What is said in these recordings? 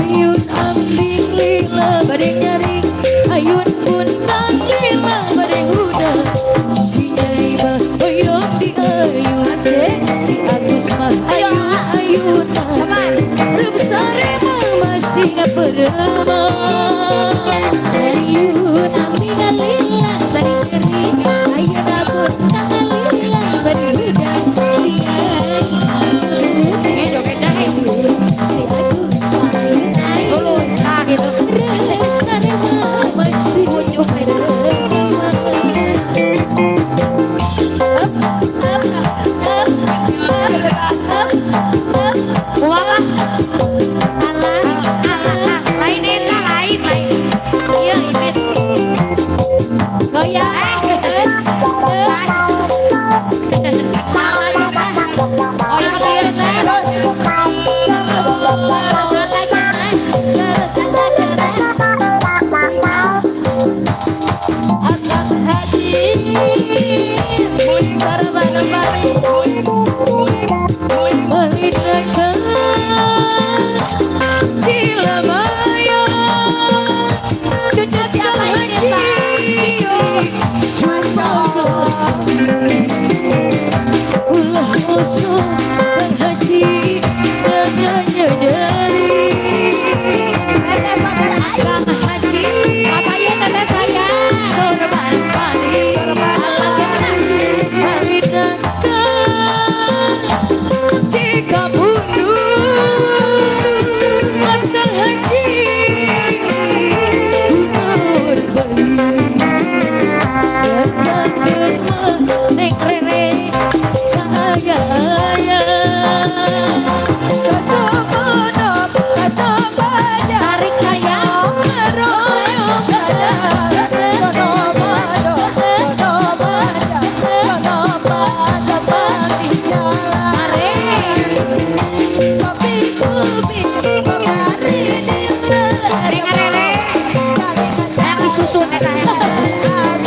Ayun ambing lila bade nyaring, ayun bundang lila bade hudang. Si Nyai mah hoyong diayun, si Agus mah ayun-ayunan. Reup sare mah masih ngapeureuman. Ayun ambing lila bade nyaring, ayun bundang lila bade hudang. Si Nyai Ini joget dah. si Agus ayun-ayun. Dulu, nah gitu. Reup sare mah masih Bujuh. Ngapeureuman. Up, up, up, up, up, up. Kumaha? Alah, Alah, lain eta, lain, lain. Iya, Ipit. Goyang. Eh, oh, iya, iya. Akang Haji mutar balik balik ke Cilamaya. Cucu siapa ini, Pak? Sumpah ulah musuh Kang Haji nanya nyari. Teteh pacar aing. Kang Haji Apa ya teteh sayang? Sorban balik balik nangka jika bunuh Akang Haji hunur balik Neng Rere. Saya Tarik sayang. Tarik. Neng Rere. Hayang disusun eta hayang disusun.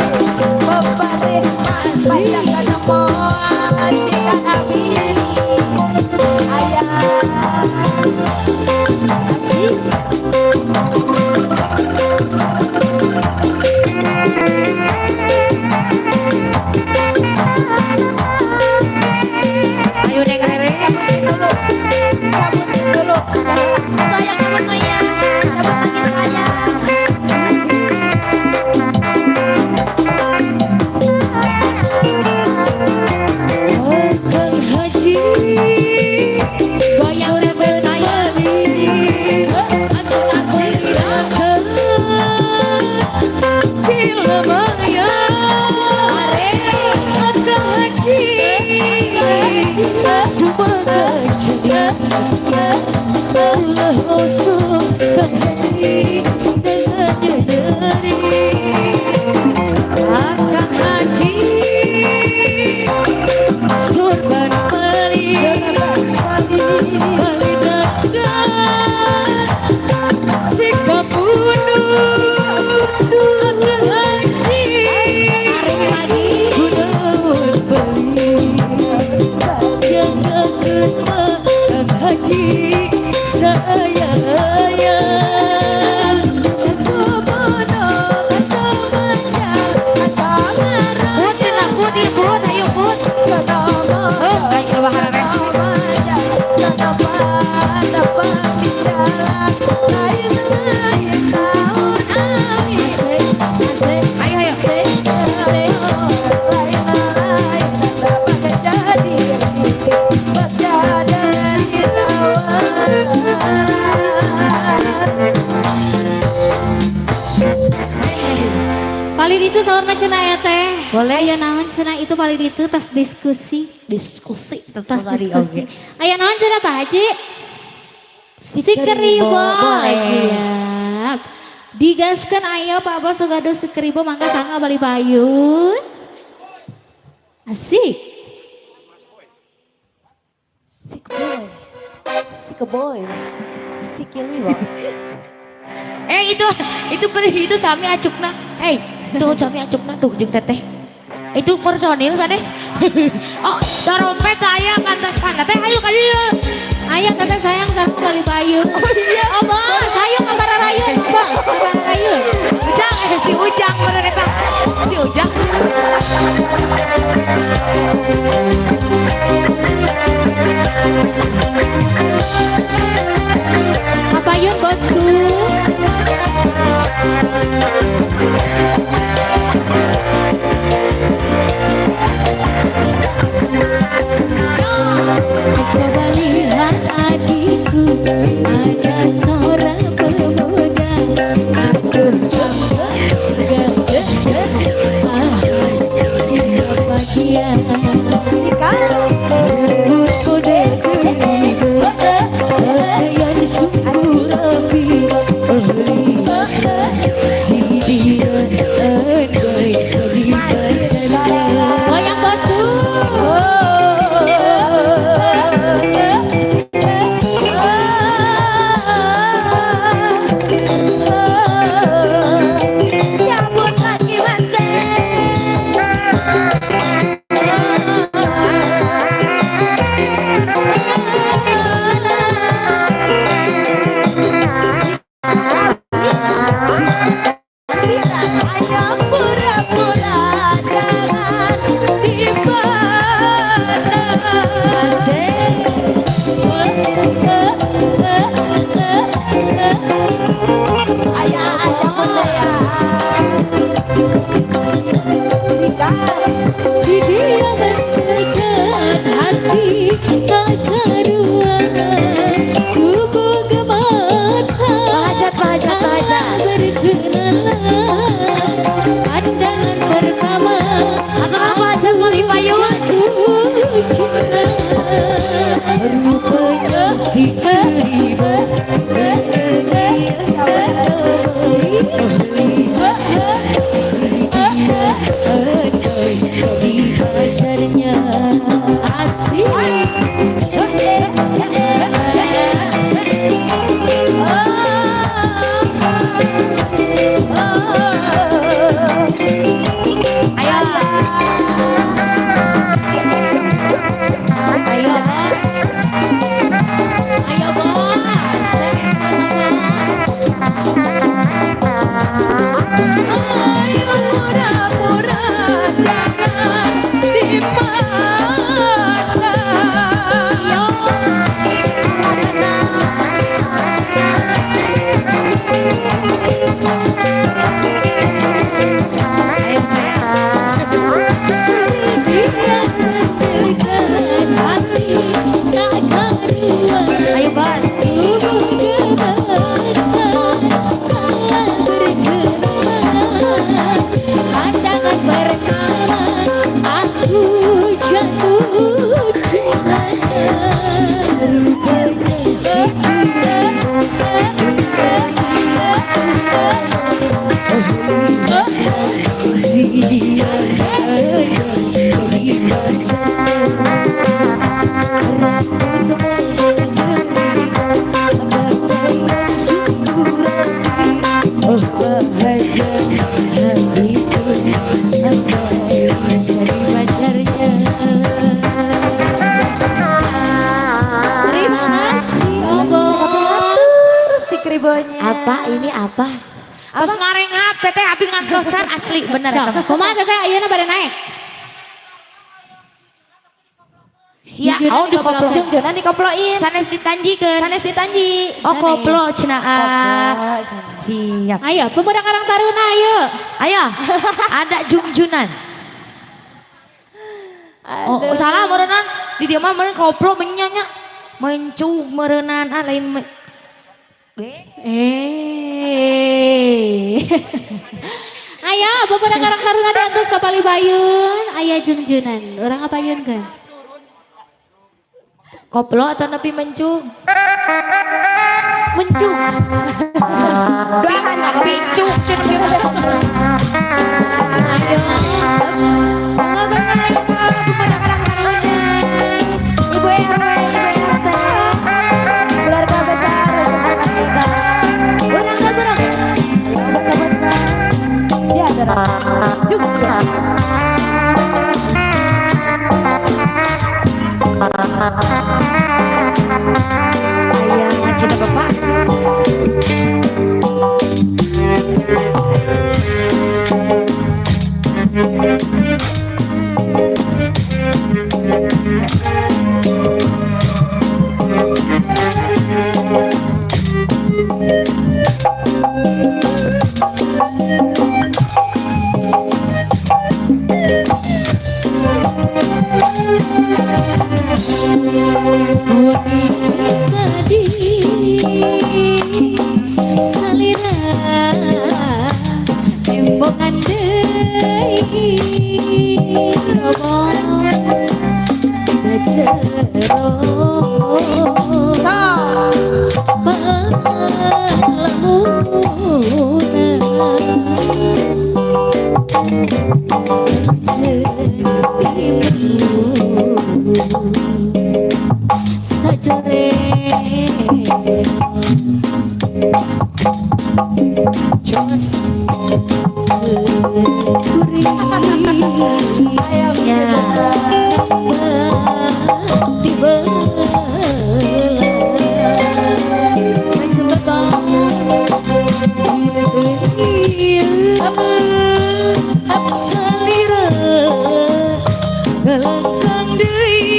Ayo, Neng Rere. Sayang cabut ya. Cabut lagi sayang. Akang Haji Goyang teteh sayang. Asik asik. Cilamaya Akang Haji Sumaga jadi ulah musuh Kang Haji dengan nyeri. Akang Haji sorban balik balik naga jika bunuh Akang Haji Tarik lagi. Hunur balik yang akan Kang Haji saya. Put, cenah, put, ieu put, ayo put. Oh, aing loba harares. Asik, asik, Ayo, ayo. Asik, asik. Paling itu saurna cenah ya teh. Boleh. Aya naon cenah itu paling itu tas diskusi. Diskusi. Tas diskusi. Aya naon cenah, Pak Haji? Sikeribo, Sikeribo. Boleh. Siap. Digaskan ayo Pak Bos nu gaduh sikeribo mangga sangga bali payun. Asik. Sick boy. Sick boy. Sikiliwa. Eh, itu sami acukna. Hey, itu sami acukna tuh jeung teteh. Itu personil sanes. Oh, dompet saya pantesan. Teh ayo ka dieu. Ayo teteh sayang sareng Bali Bayu. Oh iya. Oh bos, ayo ka Bararayun, bos, ka Bararayun. Ujang, si Ujang bener eta. Si Ujang. Apayun bosku? Coba lihat adikku, ada seorang pemuda. Aku siapa dia? Kode ketiga, pakaian sungguh rapi. Si dia andai jadi pacarnya. Goyang bosku. Cabut lagi mas. Ayo pura-pura jangan dipandang. Ayah cabut ya. Si dia menekan hati tak karuan, tubuh gemetar. Bahajat, bahajat, bahajat. Berkenalan, pandangan pertama. Atau apa bahajat Bali Bayu? Jatuh cinta. Rupanya si keriba si dia andai jadi pacarnya. Asik. Ayo. Ayo, Bos. Ayo bos. Ayo pura-pura jangan dipandang. Ayo, sayang. Si dia menekan hati tak karuan. Ayo, Bos. Tubuh gemetar kala berkenalan. Pandangan pertama Aku jatuh cinta. Rupanya si si dia jadi pacarnya. Oh bahagia hatiku andai jadi pacarnya. Terima kasih oh bos. Si kribonya. Apa ini apa? Pas ngarenghap teteh abi ngantosan asli bener Sok, eta. kumaha teteh ayeuna bade naik? Sia, oh dikoplo. Jungjunan dikoploin. Sanes ditanjikeun. Sanes ditanji. Oh koplo cenah. Koplo, cenah. Siap. Ayo, pemuda Karang Taruna ayo. Ayo, ada jungjunan. Oh, Aduh. salah meureunan. Di dieu mah meureun koplo menyanya. Mencug meureunan ah lain me. Eh. Ayo, pemuda Karang Taruna diantos ka Palibayun, aya jungjunan. Urang ngapayunkeun? Koplo atau nepi mencug? Mencug. Doakan Pincuk cenah nepi mencug. Ayo. Pemuda Karang Taruna. Ibu RW, Ibu RT. Keluarga besar bersama kita. Urang ka urang. Ayo bos-bosna. Sejahtera. Juga. Tadi salira tembongan deui robot dina jero palamunan sajore jos Ayo, ya tiba salira ngalangkang deui.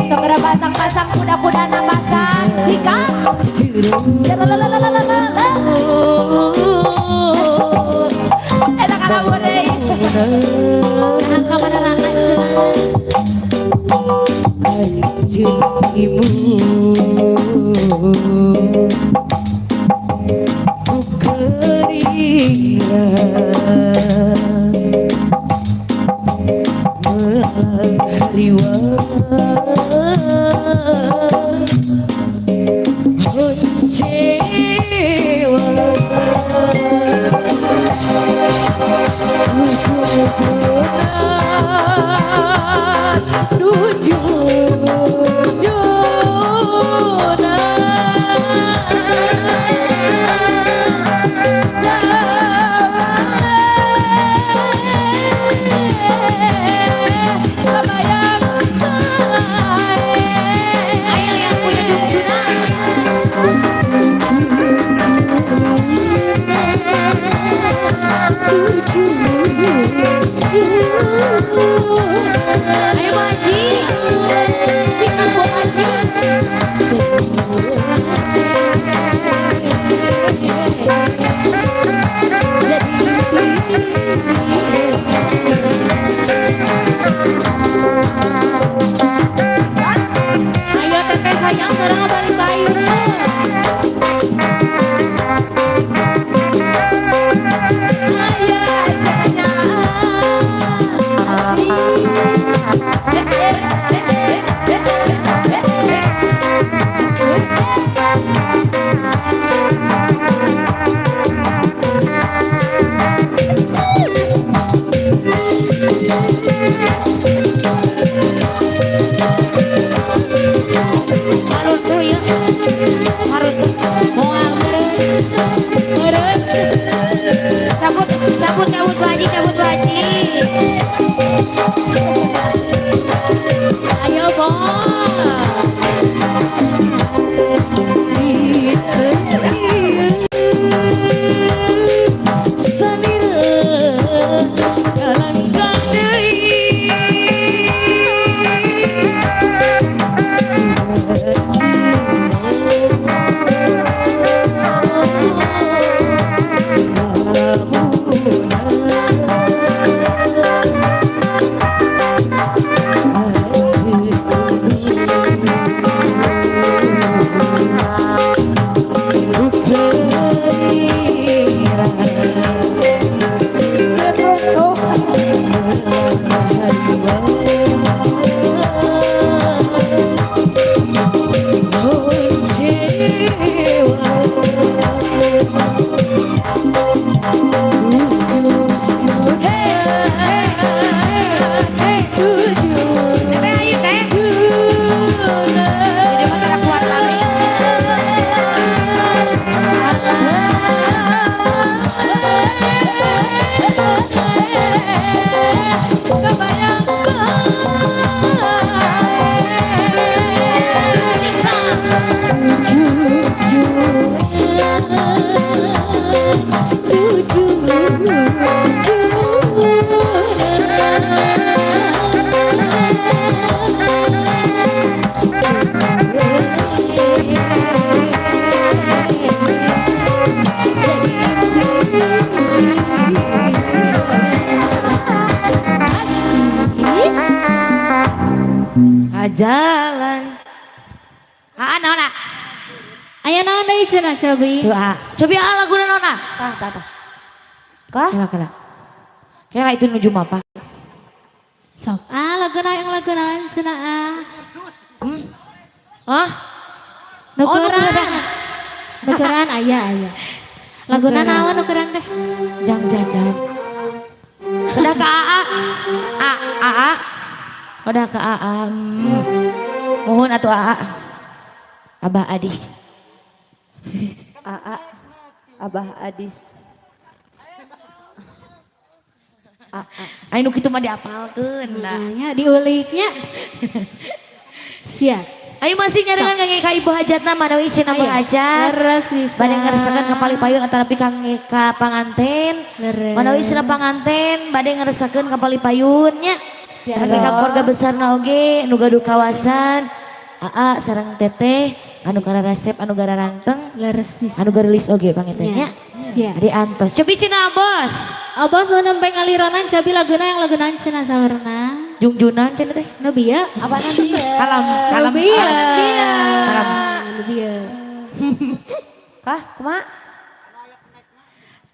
Segera pasang-pasang kuda-kuda pasang sikap. Lalalalalalala. Enak ala boleh. Nah, kamana rangkat cenah. Ibu Ayo yang punya jujuna. Ayo Pak Haji. Kita buat Haji. Ayo teteh sayang sekarang balik bayu. Marutu ya. Marutu. Moal meureun. Meureun. Cabut, cabut, cabut Pak Haji, cabut Pak Haji. Ayo bos. Teteh ayo teh. Jadi mah tidak kuat lagi. Ayo. cenah Cobi. Tuh ah. Cobi ah laguna naon ah? Tah tah tah. Kah? Kela kela. Kela itu nuju mapa. Sok ah laguna yang laguna cenah ah. Hmm. Hah? Oh, Nukeran. Nukeran aya aya. Laguna naon nukeran teh? Jang jajan. Udah ke AA. A AA. Udah ke AA. Mohon atuh AA. Abah Adis. AA Abah Adis. AA. Ayo nu kitu mah diapalkeun da. Nya diuliknya. Siap. Ayo masih nyarengan kangge ka ibu hajatna manawi cenah ibu hajat. Leres bisa. Bade ngeresakeun ka palipayun atanapi kangge ka panganten. Leres. Manawi cenah panganten bade ngeresakeun ka palipayun nya. Kangge ka keluarga besarna oge nu gaduh kawasan. Aa sareng teteh anu kararasep anu gararanteng Leres bisa. anu garilis oge panginten nya. Siap. Adi antos. Cobi cenah bos. Oh bos nu nembe ngalironan cabi laguna yang laguna cenah saurna. Jungjunan cenah teh. Nu bieu. Apa nanti? Kalam, kalam. Nu bieu. Kalam. Nu bieu. Kah? Kumaha?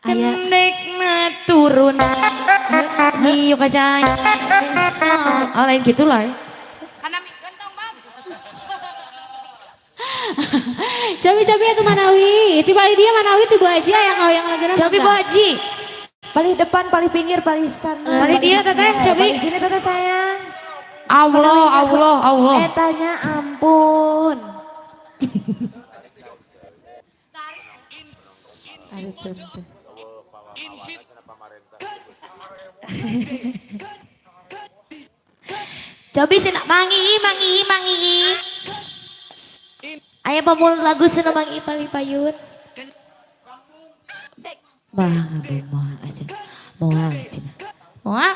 Aya Kendekna turun. Hiu kaca. Oh lain gitu lah. Cabi-cabi atuh manawi. Tiba dia manawi ti Bu Haji aya yang laguna. Cobi Bu Haji. Paling depan, paling pinggir, paling sana. Paling dia teteh, cobi. Paling sini teteh sayang. Allah, Allah, Allah. Etanya ampun. Cobi cenah mangi mangi mangi. Aya pamul lagu cenah mangi palipayun. Bang, moal aja. Moal cenah. Moal.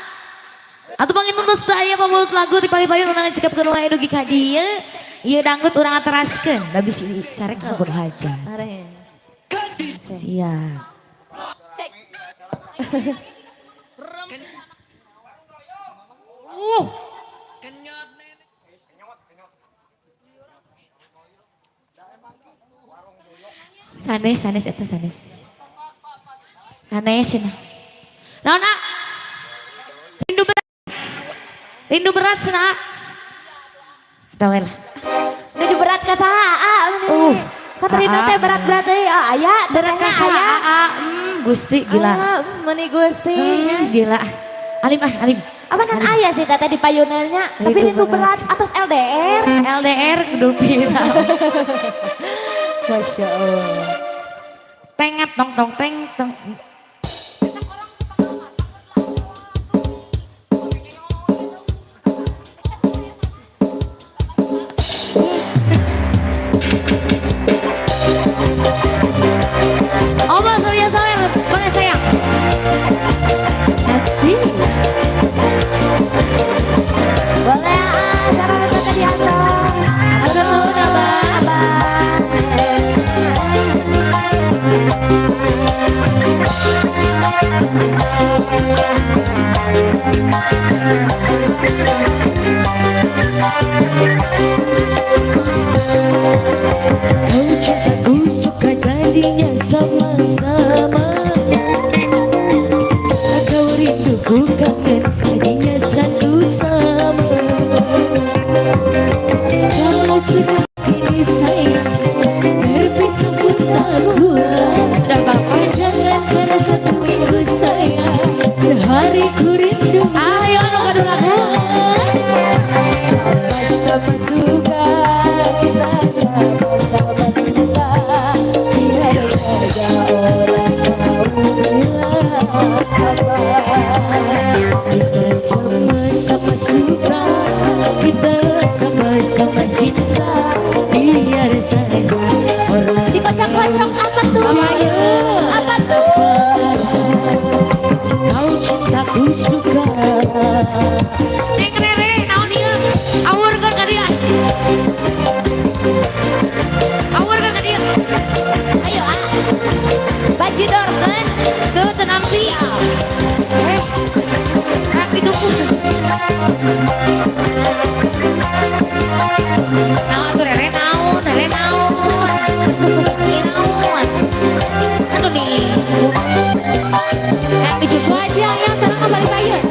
Atuh pangin nuntut aya pamul lagu di palipayun undangan cekapkeun wae dugi ka dieu. Ieu dangdut urang ateraskeun da bisi carek ka kudu hajat. Siap. Sanes, sanes, eta sanes. Sanes cenah. Naon ah? Rindu berat. Rindu berat cenah. Eta we lah. Rindu berat ka saha? Ah, Kata rindu teh berat-berat deui. Ah, aya Berat ka saha? Ah, Gusti gila. Ah, meuni Gusti. Gila. Alim ah, alim. Apa nan aya sih teteh di payunannya, tapi rindu berat atas LDR. LDR gedul pira. Masya Allah. Tengat tong tong teng tong. Oma Surya Sawer, boleh sayang. Asik. Boleh ah, sarang teteh di atas. Atur nuhun Abah. Abah. Kau cintaku suka jadinya sama-sama. Kau rinduku kangen jadinya satu sama. Kalau sudah ini sayang berpisah pun tak kuat. Sudah bapak. Jangan karena satu minggu sayang sehari ku rindu. Ayo anu gaduh lagu. Sama-sama suka kita sama-sama cinta. Biar saja orang mau bilang apa. Kita sama-sama suka, kita sama-sama cinta. Biar saja orang Dikocok-kocok apa tuh? Apa tuh? kau cintaku suka. Neng Rere, naon ieu? Awurkeun ka dieu. Awurkeun ka dieu. Ayo ah. Baju dorken. Tuh tenang sih. Eh. Rapi tuh. Naon tuh Rere naon, Rere naon. Ieu naon. nih. Yang Bu Haji ayo sareng kembali payun.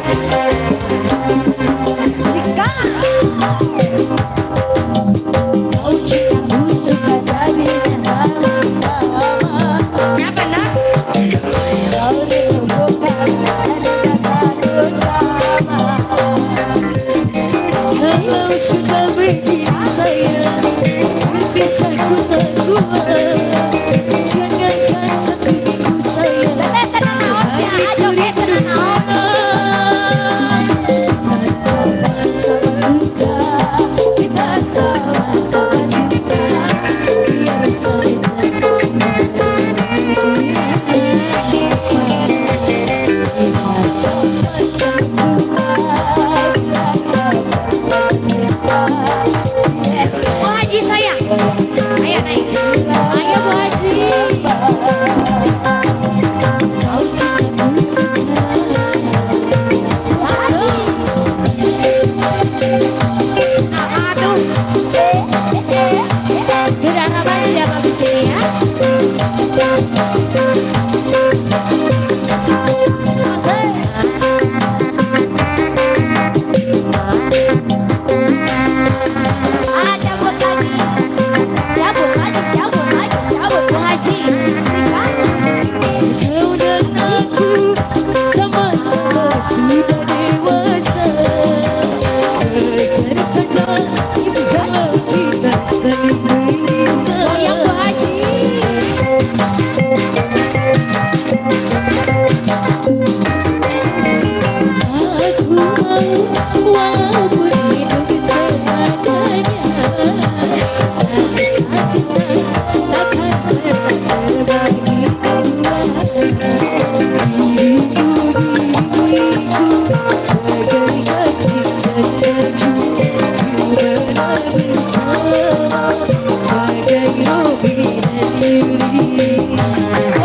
Kau cintaku suka jadinya sama-sama. Kenapa nak? Kau ditemukan dan satu sama. Kalau sudah begini sayang, berpisah ku tak kuat. Jangankan satu minggu sayang, Teteh tenang naon sia, sehari ku joget tenang naon. Sama-sama suka, kita sama-sama cinta. Biar saling kita sama-sama suka, kita sama-sama cinta. Bu Haji sayang. Ayo naik. Ayo Bu Haji. Kau cintaku suka. Aduh. Beda harapan siap habis ini ya. Masuk. Ah, cabut lagi. Cabut lagi, cabut lagi, cabut. Bu Haji. Sikat. Kau dan aku sama-sama sudah dewasa. Wajar saja kalau kita saling meminta. Goyang Bu Haji. Aku mau walaupun hidup seadanya, rasa cinta takkan pernah terbagi dua. Diriku diriku bagai kancing dan baju, benar bersama bagai Robi dan Yuli. Bu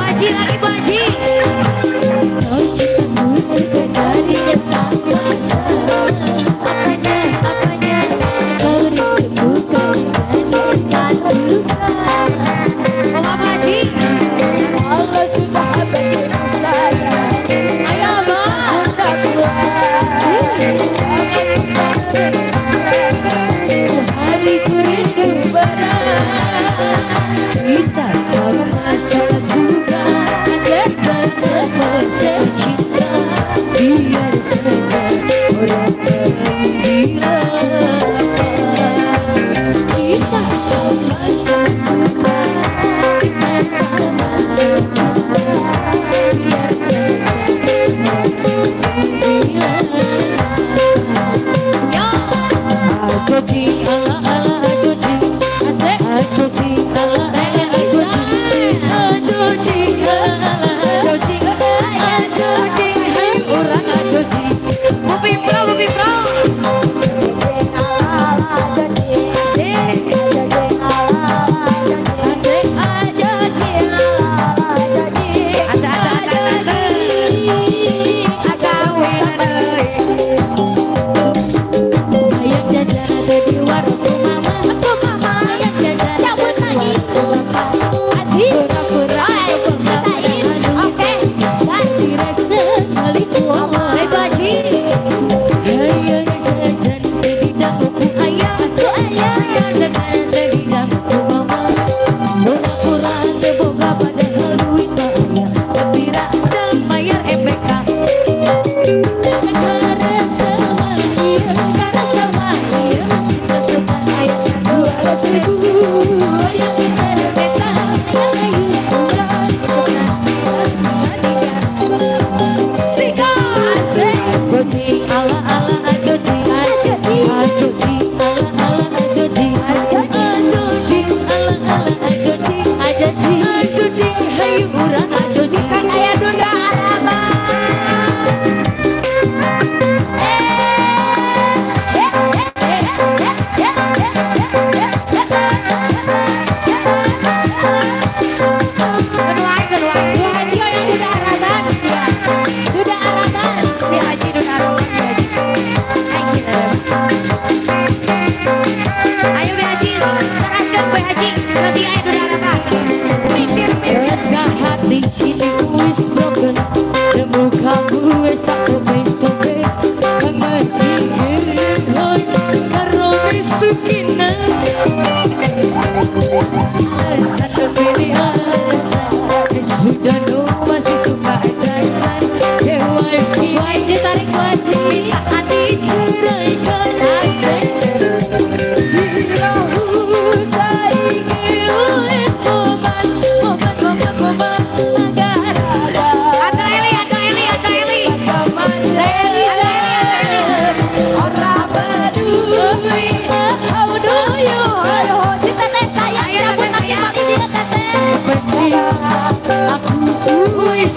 Dono masih suka jajan. Hewan Bu Haji, tarik, Bu Haji. Minta diceraikan. Asik. Sirahu saiki wis tobat, tobat, tobat, tobat, gara-gara. Atau Eli, atau Eli, atau Eli. Ora peduli. How do you? Aduh, si teteh sayang Ayo, cabut teteh makin sayang. kali dia teteh. Aku wis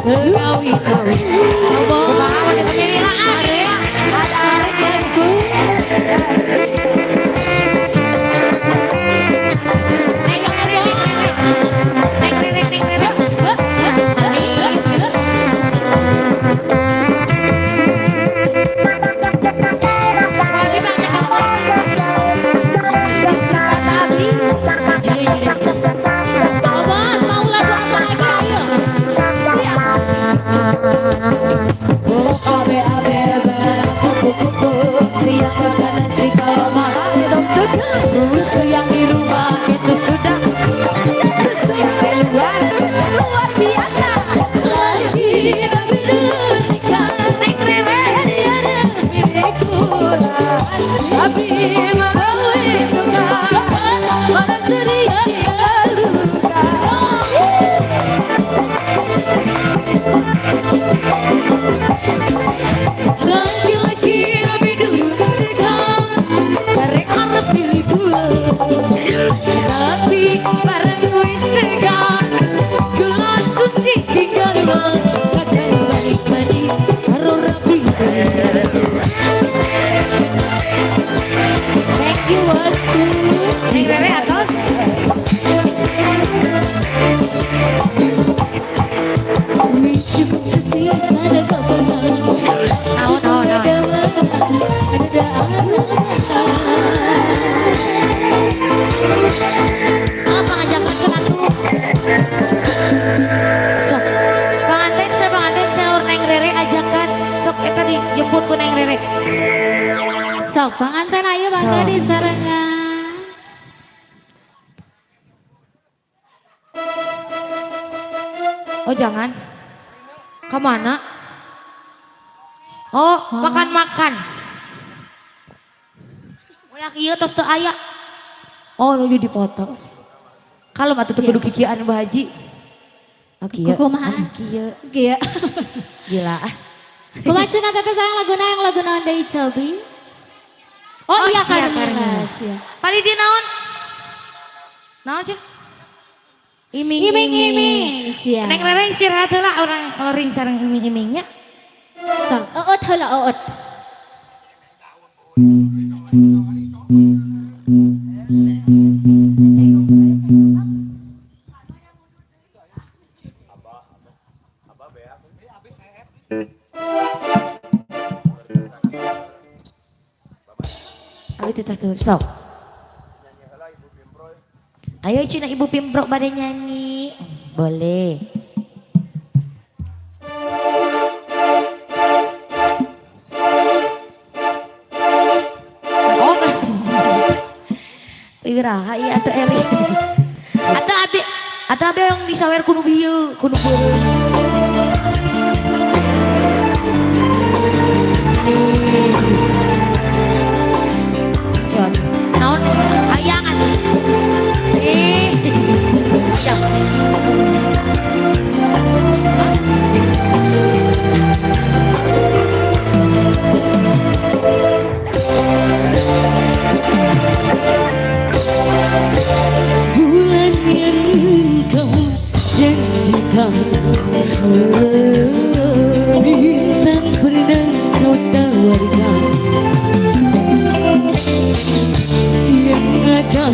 Gawi-gawi. Kumaha mun penyanyi lah ah. Ada Neng Rere, neng Rere, neng Rere. Abi bang Bos, mau lagu apa lagi? Ayo. Oh, abe abe kupu-kupu, siang makan nasi kalau malam minum susu. Susu yang di rumah itu sudah susu yang di luar luar biasa. Lagi tapi dulu nikah, Neng Rere. tapi melalui suka mana sedikit luka. Laki-laki lebih dulu nikah, cari arep pilih gula. Tapi bareng wis tega, gula suntik tinggal kakak balik mandi karo rapi. Thank you, bosku. Neng Rere atos. Wis cukup setia sada kabar. Naon naon naon. Ada Ah, pangajakan ke atuh. Sok. Panganten saya panganten saur Neng Rere ajakan. Sok eta dijemput ku Neng Rere. Sok, panganten ayo bangga Sok. di sarengan. Oh jangan. Kemana? Oh, makan-makan. Uyak ieu tos teu aya. Oh, nuju dipoto. Kalau mah teu kudu kikieuan Bah Haji. Oh, kieu. Kukumaha? Oh, kieu. Iya. Gila. ah. Kumaha cenah teteh sayang lagu naon lagu naon deui cobi? Oh, Oh, iya sia, Karmila, Karmila. sia. Pali di naon? Naon cun? Iming-iming. Iming-iming, sia. Neng Rere istirahat heula orang loring sareng iming-imingnya. Sok, oot heula oot. Abi teh tuh sok. Ayo cina Ibu Pimprok pada nyanyi. Boleh. Oh. Iraha ieu atuh Eli. Atau abi atau abi yang disawer kudu bieu, kudu beureum. Jon. Naon ayangan. Ih. Ya. Bulan yang engkau janjikan, bintang pernah kau tawarkan, yang ada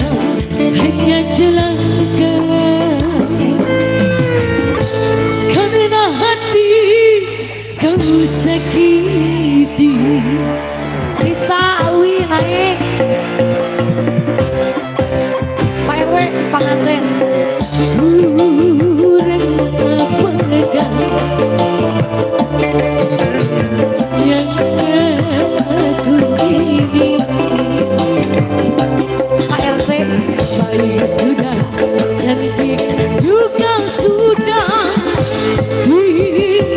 hanya celaka. Karena hati kau sakiti. Si Tawi naik. Pak RW panganten. Kurang apakah yang aku ini? Pak RT. Baik sudah, cantik juga sudah di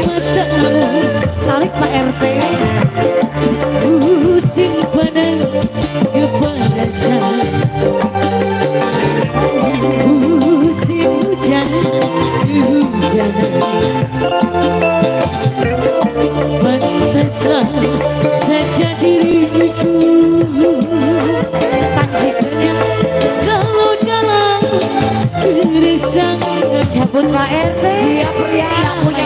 matamu. Tarik Pak RT. Pusing panas kepanasan, musim hujan kehujanan. Pantaslah saja diriku Tanjikannya selalu dalam keresangan. Cabut Pak RT. Siap ya. Yang punya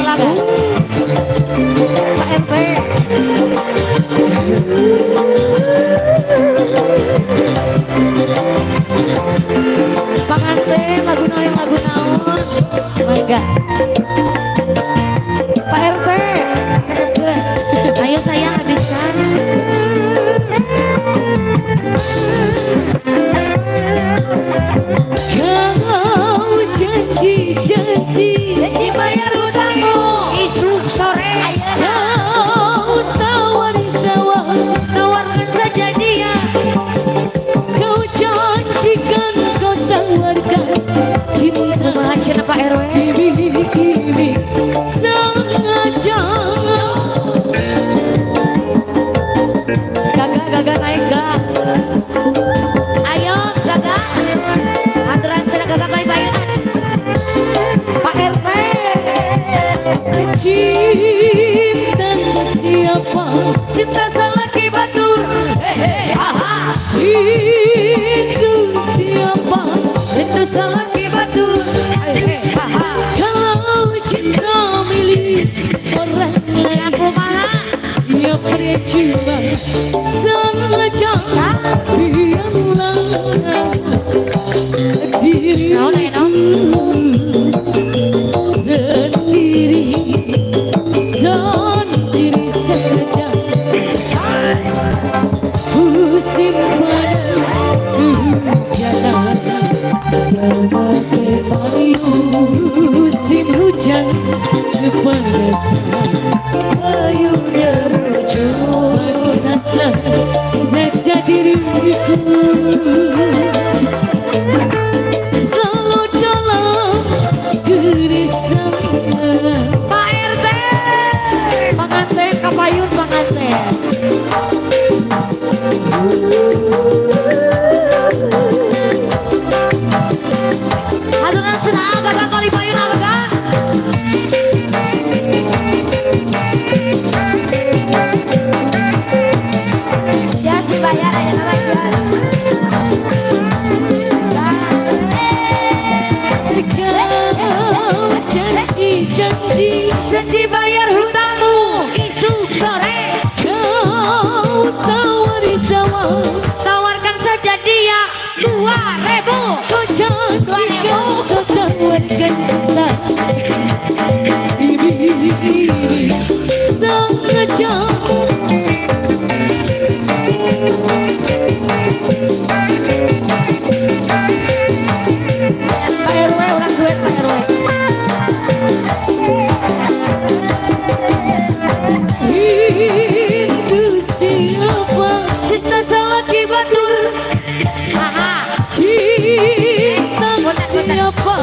Pak RT. Ayo sayang habiskan. Kau janji-janji Janji bayar hutangmu isuk sore. Kau tawar-tawar, Tawarkan saja dia. Kau janjikan, kau tawarkan cinta. Kumaha cenah Pak RW? Iming-iming sengaja. Gagak, gagak naik gak. Ayo Gagak. Aturan cenah Gagak balik payunan. Pak RT. Cinta siapa? Cinta salaki batur. Hehe haha. Rindu siapa? Rindu salaki batur. Hehe haha. Kalau cinta milik orang lain, Kumaha? ya percuma saja. Biarlah diriku Naon aya naon? sendiri, sendiri saja. Musim panas kehujanan, memakai payung. Musim hujan kepanasan, payungnya panaslah saja diriku. Selalu dalam keresahan. Pak RT. Panganten kapayun panganten. Aturan cenah Gagak balik payun Gagak. Jas dibayar aja nama jas. Kau janji-janji, Janji bayar hutangmu isuk sore. Kau tawar-tawar, Tawarkan saja dia 2.000. Kau janjikan, kau tawarkan cinta. Iming-iming sengaja. Pak RW orang duet Pak RW. Rindu siapa? Cinta salaki batur. Haha. Cinta Punten, punten. siapa?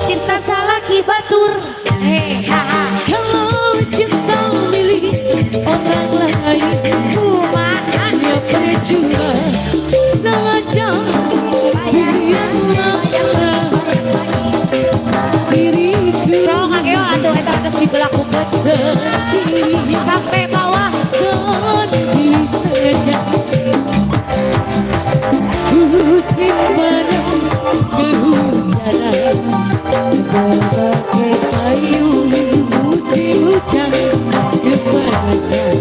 Cinta salaki batur. Hehaha. Kalau cinta milik orang lain, Kumaha? ya percuma saja. Biarlah diriku Sok ngageol atuh eta geus dibelakukeun sendiri, sampai bawah. Sendiri saja. Musim panas kehujanan, memakai payung. Musim hujan kepanasan,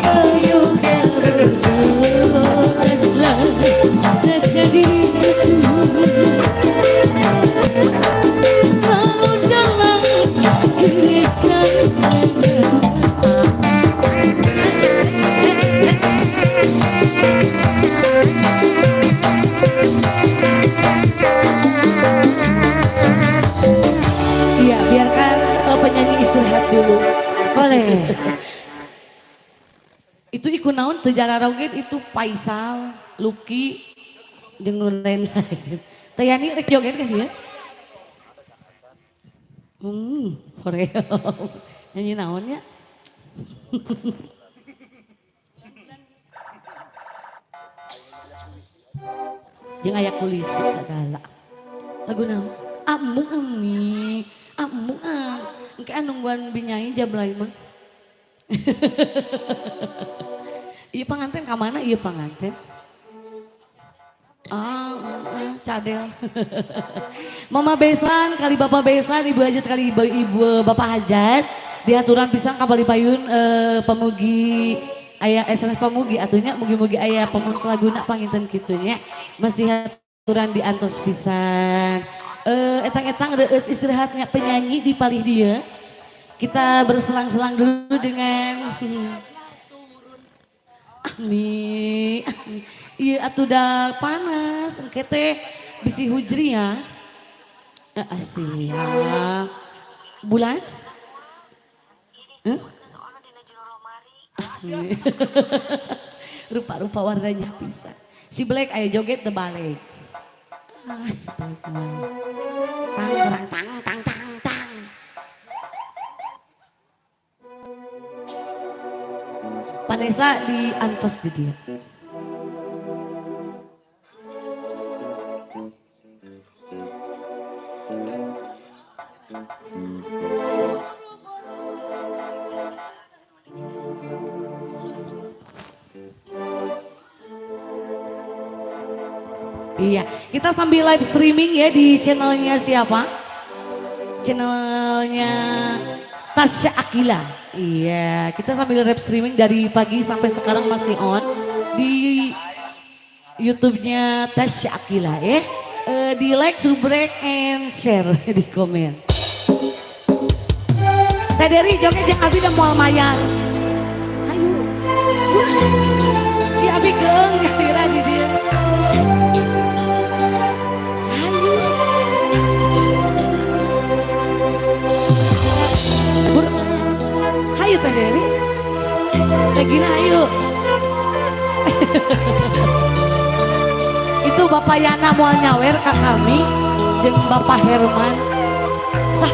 payung panaslah saja diriku. Selalu dalam keresahan. Iya, biarkan penyanyi istirahat dulu. Boleh. Itu ikut naon teu jararoget itu Faisal, Lucky, jeung nu lain-lain. Teh Yani rek joget kan ya? Hoream. Nyanyi naon ya? Jeung aya kulisi segala. Lagu naon? Amung ami, amung ah. Engke nungguan binyai jam lain mah. Iya panganten ka mana? Iya panganten. Ah, cadel. Mama Besan, kali Bapak Besan, Ibu Hajat kali Ibu, Ibu Bapak Hajat. Diaturan pisan ka payun pamugi aya SMS pamugi atunya mugi-mugi aya pamun laguna panginten kitunya. Masih aturan diantos pisan. Etang-etang reueus istirahatnya penyanyi di palih dia. Kita berselang-selang dulu dengan Ami. Iya atuh da panas engke teh bisi hujri ya. Siap. Bulan? Huh? Rupa-rupa warnanya bisa. Si Black aya joget teu balik. Ah, si Black mah. Tang tang tang tang tang tang. Vanessa di antos di dia. Iya, kita sambil live streaming ya di channelnya siapa? Channelnya Tasya Aqilla. Iya, kita sambil live streaming dari pagi sampai sekarang masih on di YouTube-nya Tasya Aqilla ya. Di like, subscribe, and share di komen. Teh Dery joget jeung abi da moal mayar. Ayo. Iya abi geung nyalira di dieu. Ayo. Hayu Teh Dery. Regina ayo. Itu Bapak Yana moal nyawer ka kami jeung Bapak Herman. Sah.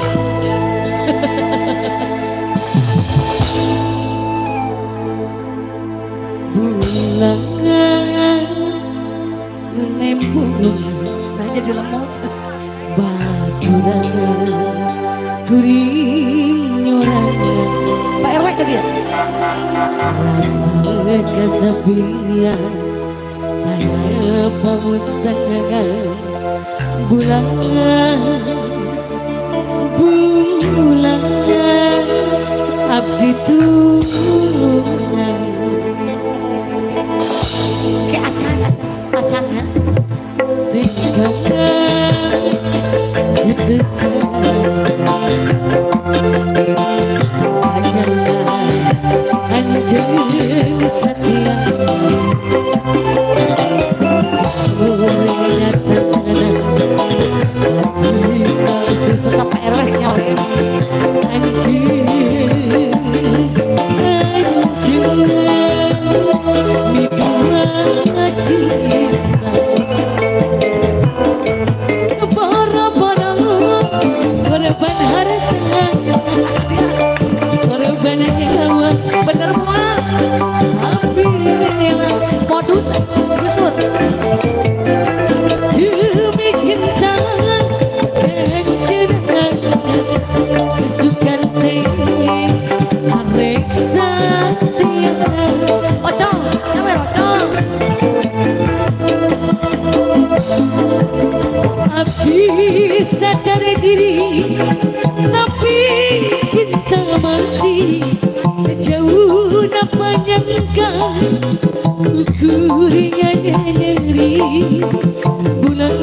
Bulan nu nembungan nah jadi lemot baturangan kuring nyorangan. Pak RW ke dia rasa kesepian taya pamuntangan bulan bulan abdi tulungan ke acan acan acannya tinggalkan itu hanya anjing setia seluruhnya tangan hati kalbu serta Pak RW nyawa anjing anjing mibuat cinta boro-boro korban harta korban nyawa bener mual tapi rela modus rusut demi cinta kanjenengan kesukaan teh arek satia ocong nyawer ocong abdi sadar diri tapi cinta mati jauh napa nyangka ukuringan nyeri bulan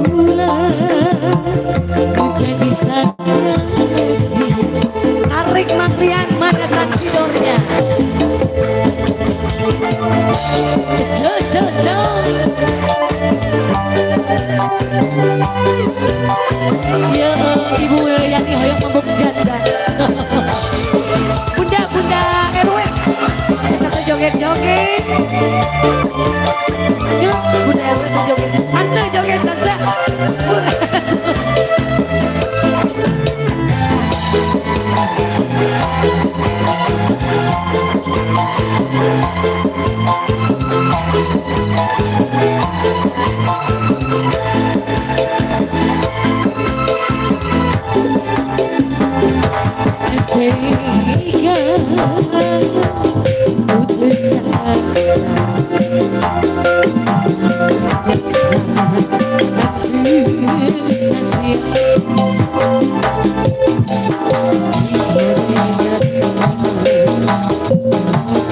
bulan menjadi saksi tarik Makrian mana tidurnya jo jo jo. Ya Ibu Yani hoyong mabuk janda. Bunda bunda RW satu joget joget. Ya bunda RW tuh jogetnya. Tante joget tante.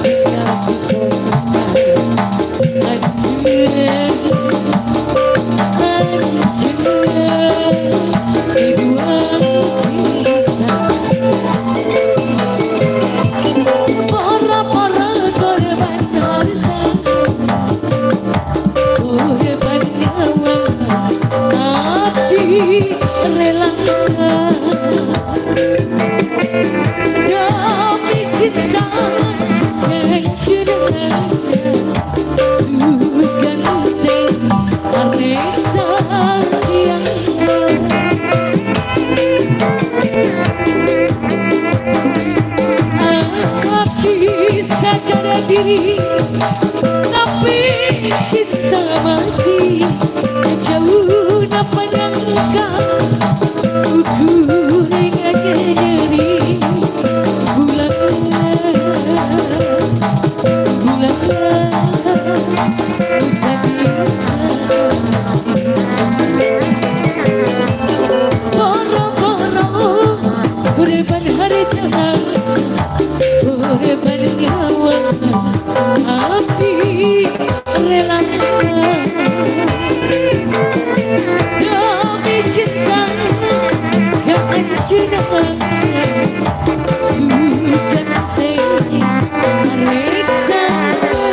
Tega putus Demi cinta dan cinta sugan teh arek sayang. Abdi sadar diri tapi cinta mati jauh napa nyangka kuring nyeri bulan bulan jadi saksi. Boro-boro kurban harta korban nyawa api rela demi cinta yang jenang sugan teh arek satia.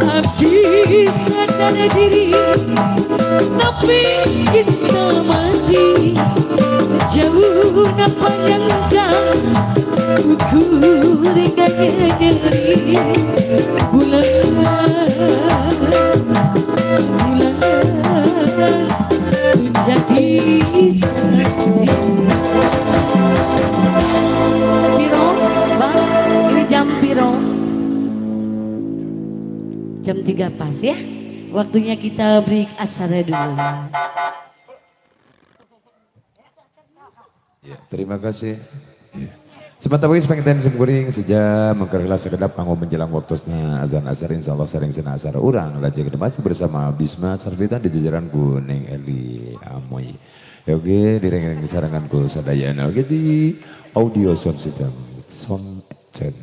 Abdi sadar diri tapi cinta mati jauh napa nyangka kuring nyeri bulan bulan jadi saksi. Piro bang, ini jam piro? Jam 3 pas ya. Waktunya kita break asara dulu. Ya, terima kasih. Ya. Sebentar lagi pengen simkuring sejam mengkerlah sekedap kanggo menjelang waktosna azan asar insyaallah sering sena asar urang lajeng masih bersama Bisma Sarvitan di jajaran Kuning Eli Amoy. Ya, oke direng-reng sarangan ku sadayana oke di audio sound system sound 10.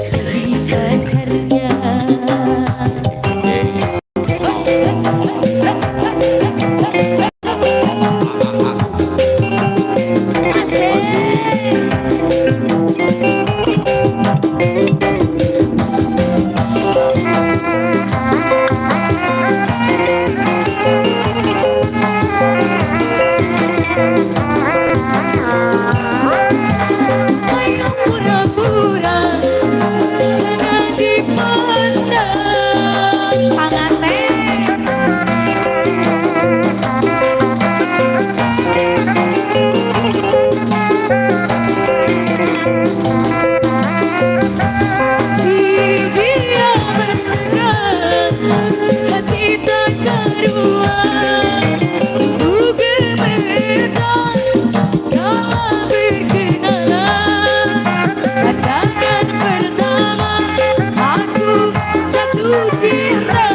Jadi pacarnya. Ayo pura-pura jangan dipandang. Si dia beneran hati tak karuan tunggu gemetar kala berkenalan. Pandangan pertama aku jatuh cinta.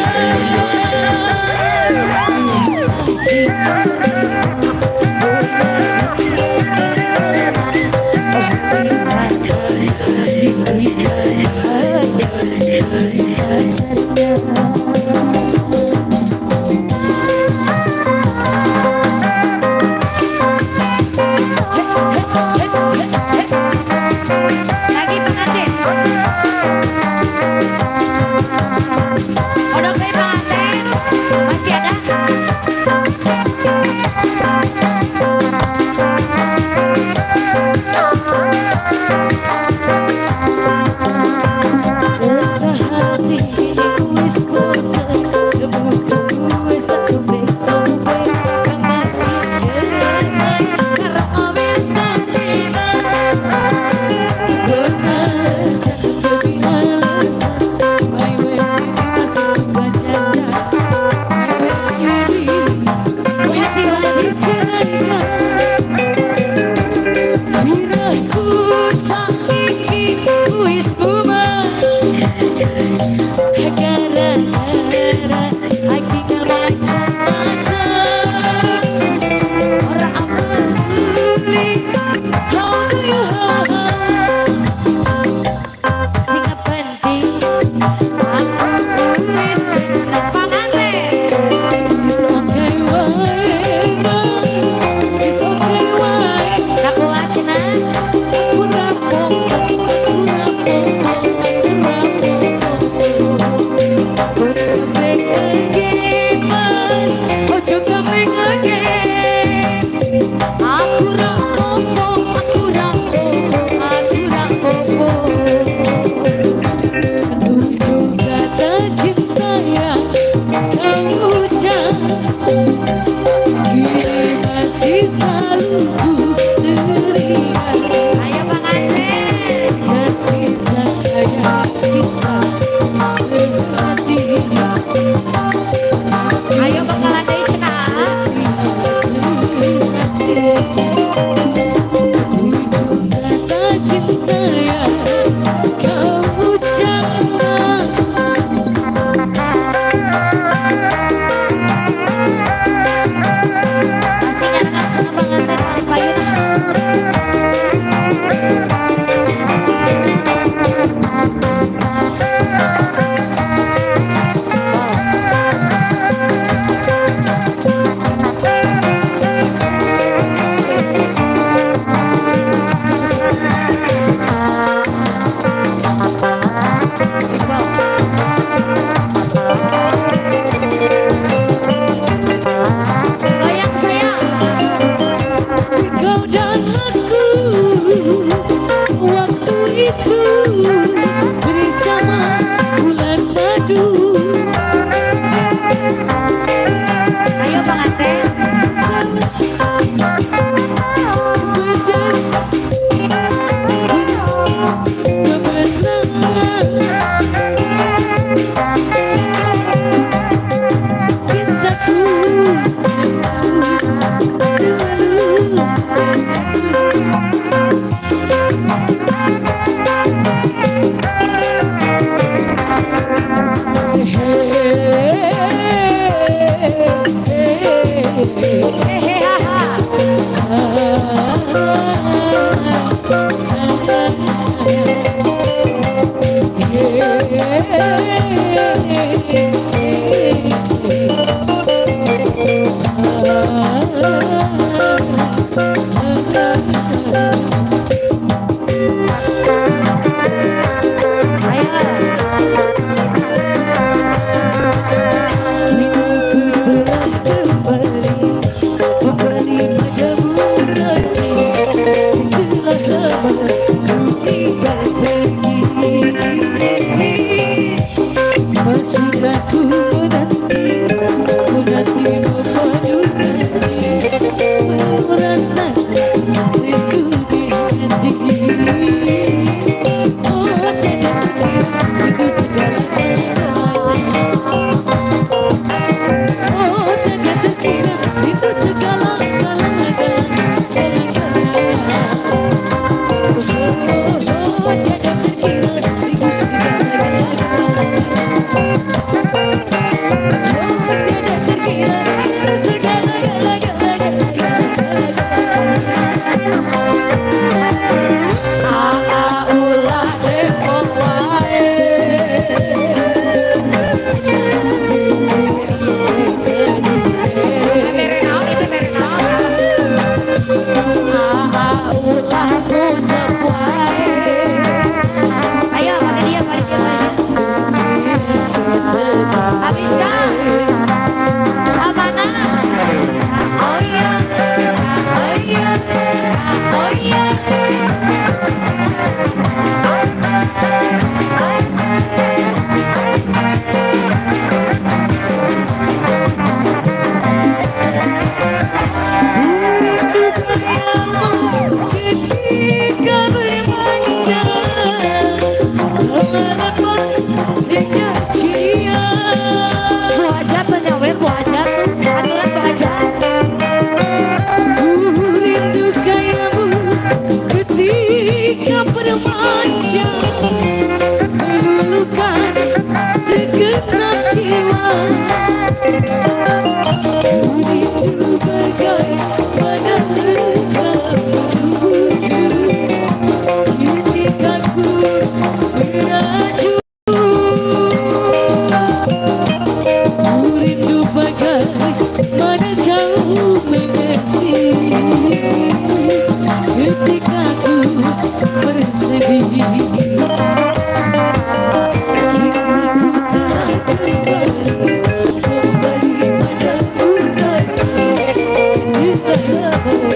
Sudah lama ku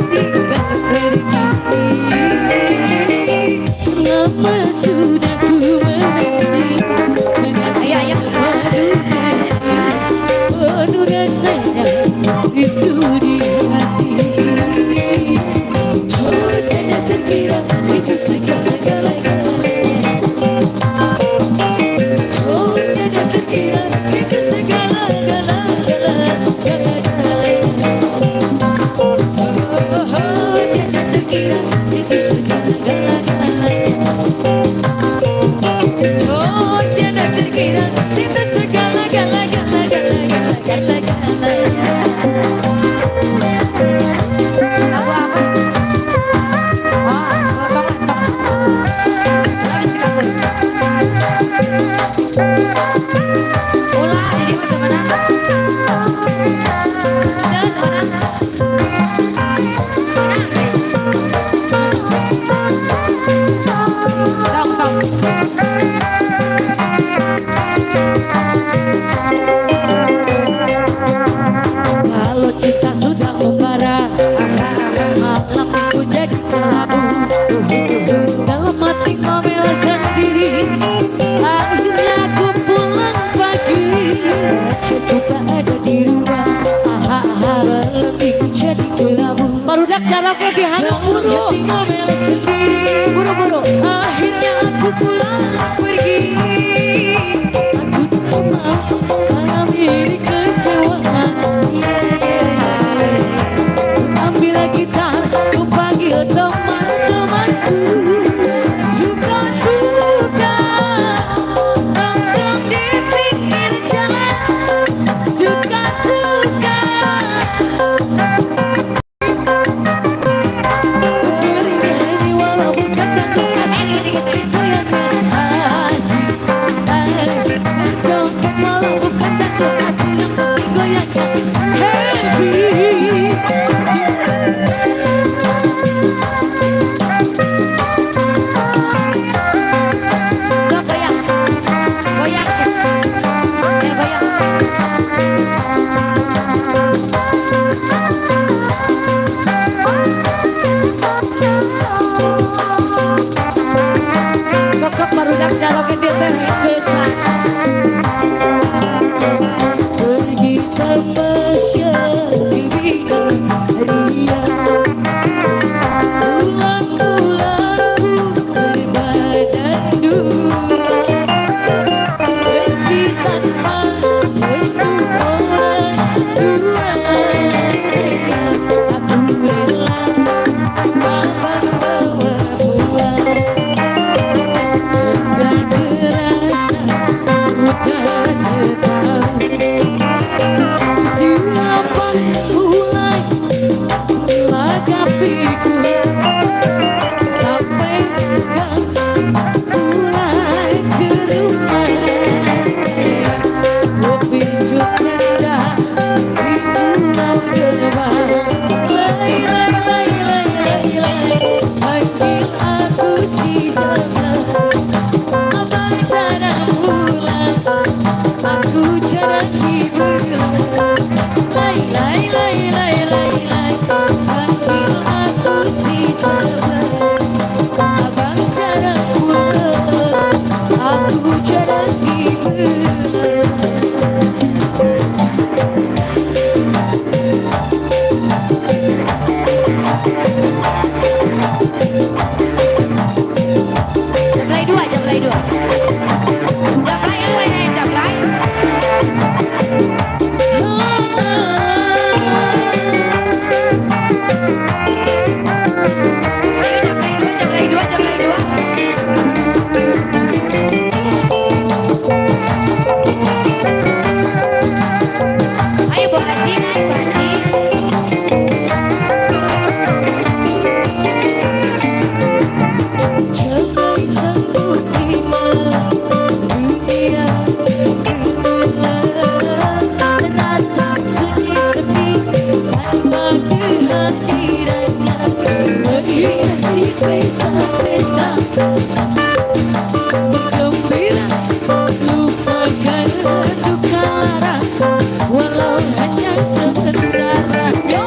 tinggal pergi. Lama sudah ku menanti. Ayo, ayo. Penuh rasa, penuh rasanya itu di hati. Oh, tiada terkira itu segala-galanya. Oh, tiada terkira itu segala-galanya. Oh, tiada terkira itu segala-galanya. Oh, tiada terkira itu segala-galanya. Lagu apa? Oh, tong, tong. Habis kasur. Ulah, jadi mah temenan. Teu, temenan. Menang, deh. Tong, tong. Kalau cinta sudah membara, malam minggu jadi kelabu. Dalam hati ngomel sendiri, akhirnya aku pulang pagi. Cukup tak ada di rumah, malam minggu jadi kelabu. Barudak karaoke di handap, Dalam buru. hati ngomel sendiri, Buru-buru. akhirnya aku pulang pergi. Aku tak mau malam ini kecewa. Ambil gitar, ku panggil teman-temanku. Suka-suka nongkrong di pinggir jalan. Suka-suka bernyanyi walau bukan dangdut. Eh, gitu, gitu. Asik, asik, berjoget walau bukan dangdut asik, yang penting goyangnya happy. Dok, goyang. Goyang, sih. Ayo, goyang. Sok-sok barudak karaoke di teh geus. Pergi tamasya di bidang ria. Pulang-pulangku berbadan dua. Meski tanpa restu orang tua, sayang, aku rela abang bawa pulang. Tak terasa udah setahun, siapa mulai melakapiku sampai kau pulang ke rumah. Kopi cenda di Pulau Gebang. Lai lai lai lai lai lai, panggil aku si Jablang. Abang jarang pulang, aku jarang dibelang. Lai lai lai lai lai lai, panggil aku si Jablang. Abang jarang pulang, aku jarang dibelang. Jablay dua, jablay dua. Jablay yang lain, ayo jablay. Ayo jablay dua, jablay dua, jablay dua. Ayo Bu Haji, naik Bu Haji. Cabai sanggup terima dunia gemerlap, terasa sunyi sepi tanpa kehadirannya. Menghiasi pesta-pesta bergembira, lupakan duka lara walau hanya sementara. Yo!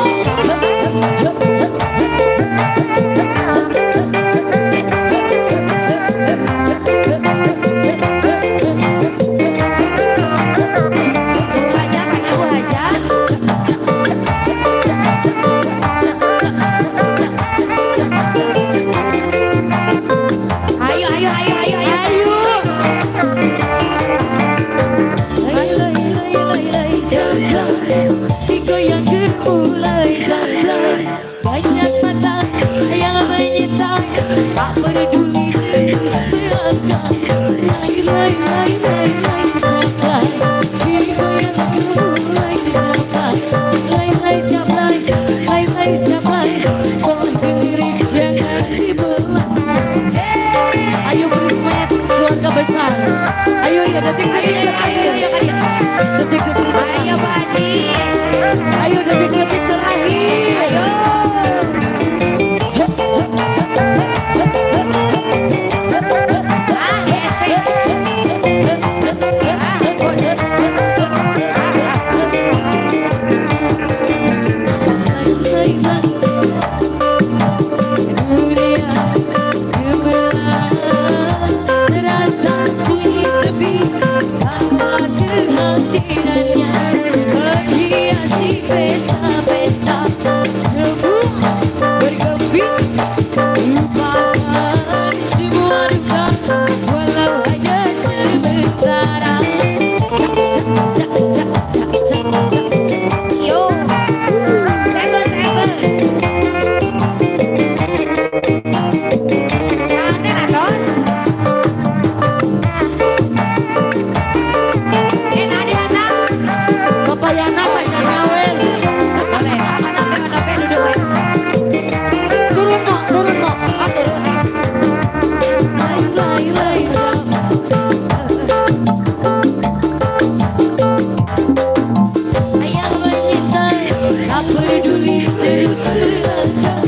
Peduli terus melangkah.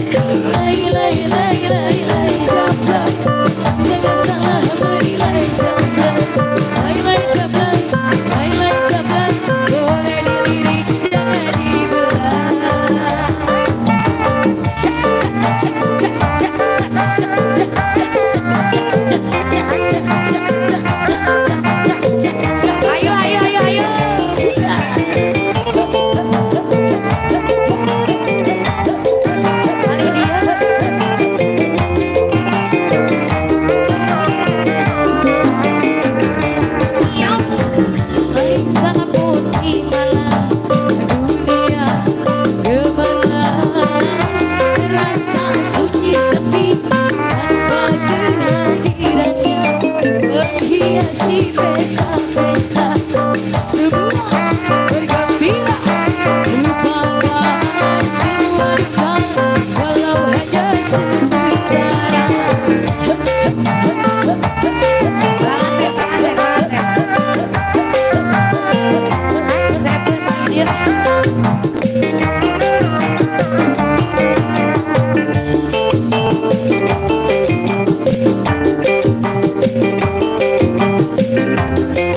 Lai lai lai lai lai jamblang, jangan salah menilai jamblang. Lai lai jamblang, lai lai jamblang, boleh dilirik jangan dibelah. Cak cak cak cak cak cak cak cak cak cak cak cak cak cak cak cak cak cak cak. Ayo ayo ayo ayo. Kali dia. Lain sangat putih malam, dunia gemerlap, terasa sunyi sepi tanpa kehadirannya, menghiasi pesta-pesta, semua bergembira, lupakan semua duka, walau hanya sementara. Tangan tangan tangan. Saya pun kali dia.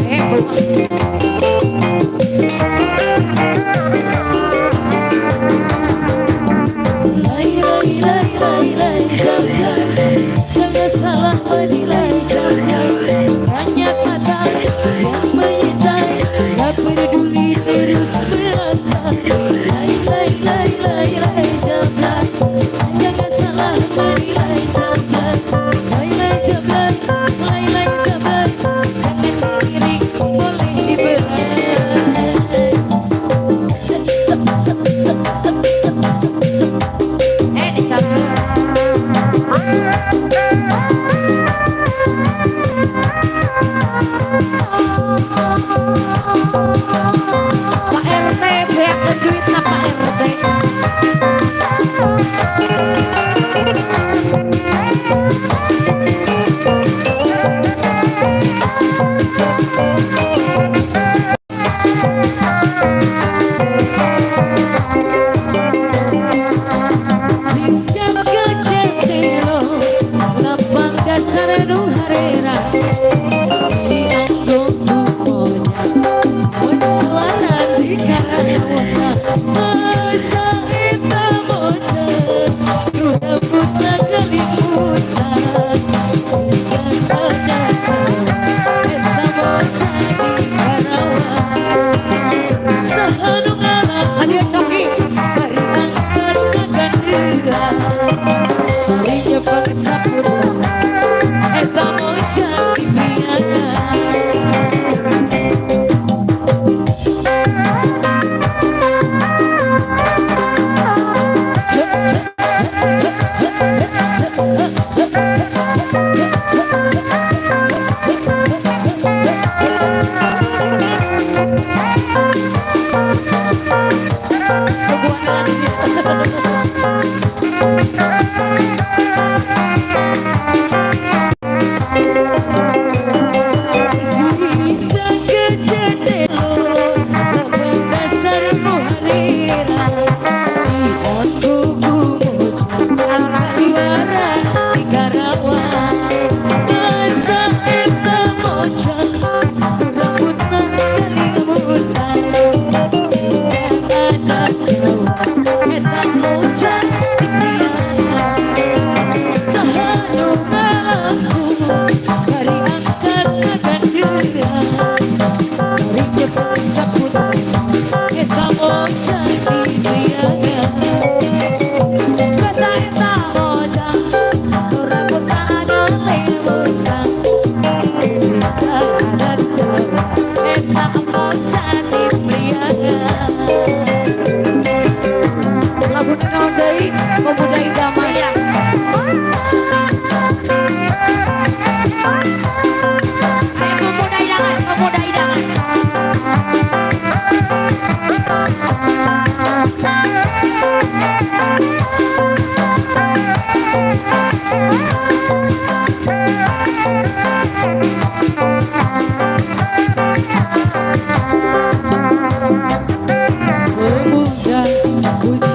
Eh, bunga. Lai lai lai lai lai jamblang, jangan salah menilai jamblang. Banyak mata yang menyintai, tak peduli terus melangkah. Lai lai lai lai lai jamblang, jangan salah menilai jamblang. Lai lai jamblang, lai lai jamblang, jangan dilirik boleh dibelah. Sep sep sep sep sep sep sep sep. Eh, dicabut. Pak RT, beak duit na Pak RT. Sinjak kecetelo lapang dasar nu harera dianggo ku monyet monyelanan di Karawang masa eta mocet rambutna keliputan sejak datang eta mocet di Karawang saha nu ngalah Aduh, coki. bari angkat kagandean bari nyepeng sapura eta mocet di priangan. Kebuana lagi. Sinta kecetelo lapang dasar nu harera dianggo ku mocet juara di Karawang masa eta mocet rambutna kelimutan sidang adat Jawa eta mocet di priangan saha nu ngalampu bari angkat kagandean bari nyepeng saputra eta mocet di priangan. Masa eta mocet, rambutna kelimutan. Sejak Jawa eta mocet di priangan. Laguna naon deui? Pemuda idaman. Iya. Ayo pemuda idaman, pemuda idaman. Pemuda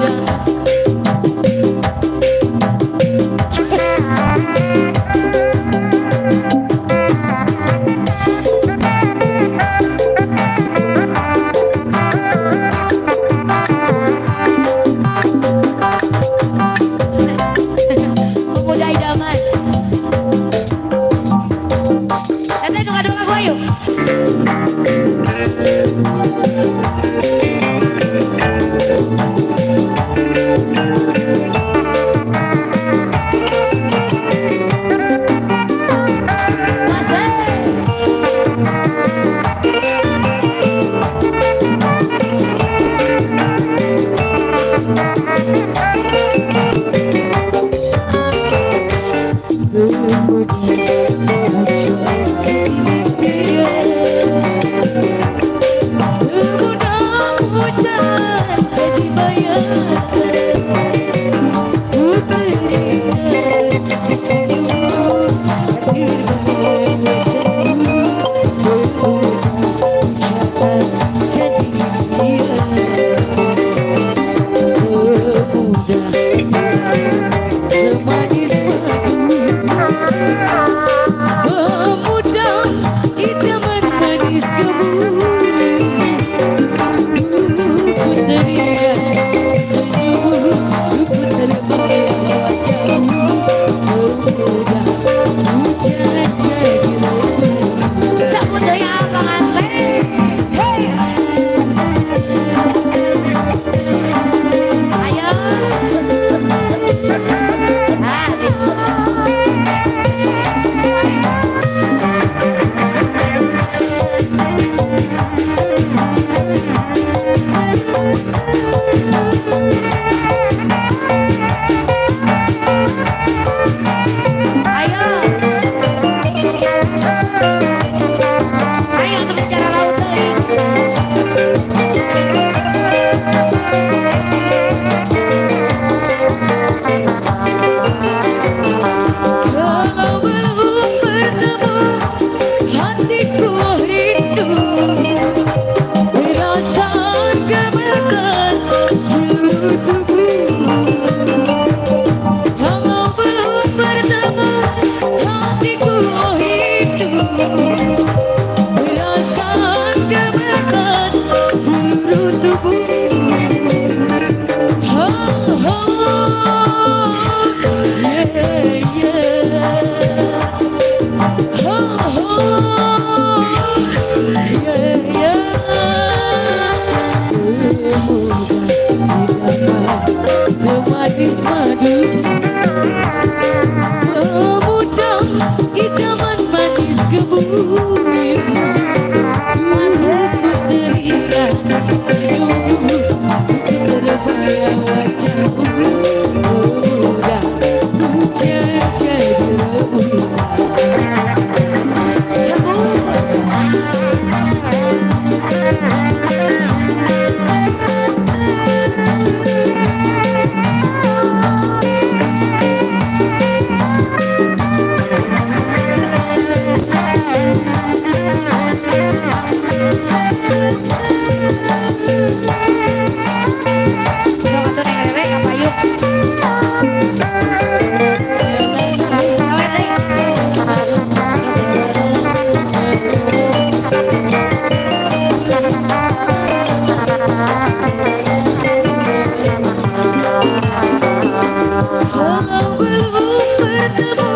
Kalau belum bertemu,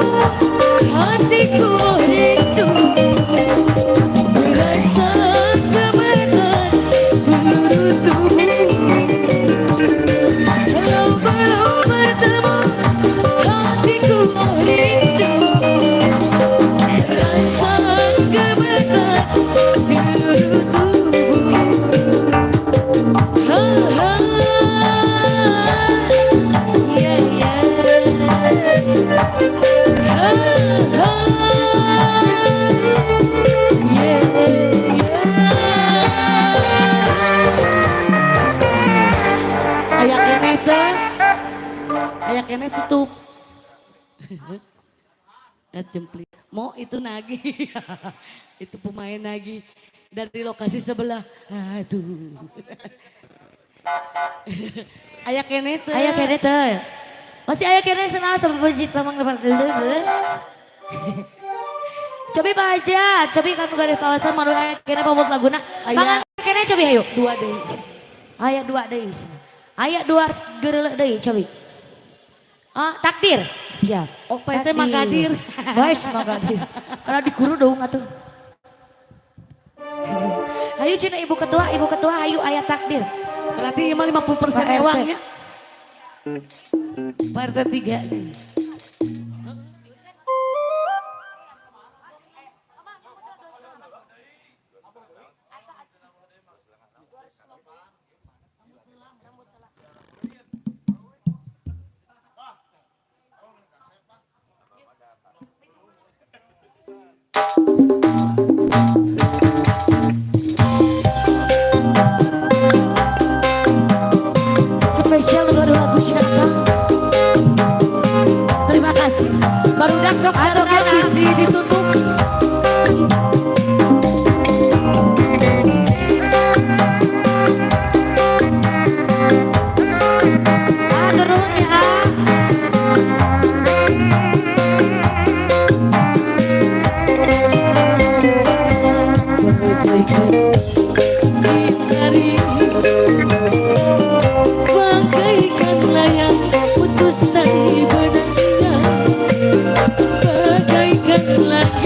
hatiku rindu, merasa gemetar seluruh tubuh. Kalau belum bertemu, hatiku rindu, merasa gemetar seluruh tubuh. Ha ha, ya ya. Ha ha, ya ya. Aya keneh teh. Aya keneh tutup. Ya, jempli. Mau itu nagih. Itu pemain nagih dari lokasi sebelah. Aduh. Aya keneh teh. Aya keneh teh. Masih aya keneh senang sama bejit pamang depan dulu. Cobi Pak Haja, cobi kan garis kawasan maru aya keneh pamut laguna. Aya. Mangan keneh cobi hayu. Dua deui. Aya dua deui. Aya dua geureuleuk deui cobi. Ah, takdir. Siap. Oh, Pak RT Magadir. Baik, Magadir. Karena di guru dong atuh. Hayu cina ibu ketua hayu aya takdir. Berarti ieu mah 50% Pak RT. ewang ya. Pak RT 3. Spesial baru lagu Cina Akang. Terima kasih. Barudak sok Atau atuh kana. bisi ditutup. Ah, turun ya. Bagaikan sinari, bagaikan layang putus dari benangnya, bagaikan layang.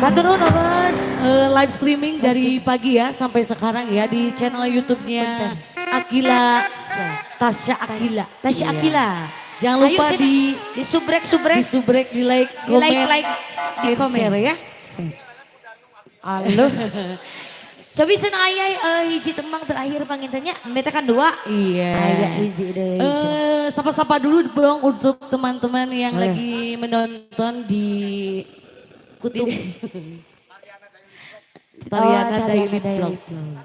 Matur nuwun, Bos. Live streaming dari pagi ya sampai sekarang ya di channel YouTube-nya Akila, Tasya Akila. Tasya Akila. Jangan Ayo, lupa sini. di Di subrek-subrek. di subrek, di like, Di like, komen, like, di and komen. share ya. Halo. Cobi cenah aya hiji tembang terakhir panginten nya, beta kan dua. Iya. Aya hiji deui. Sapa-sapa dulu dong untuk teman-teman yang Boleh. lagi menonton di Kutub. Tariana Oh, Daily Tariana Vlog. Daily Vlog.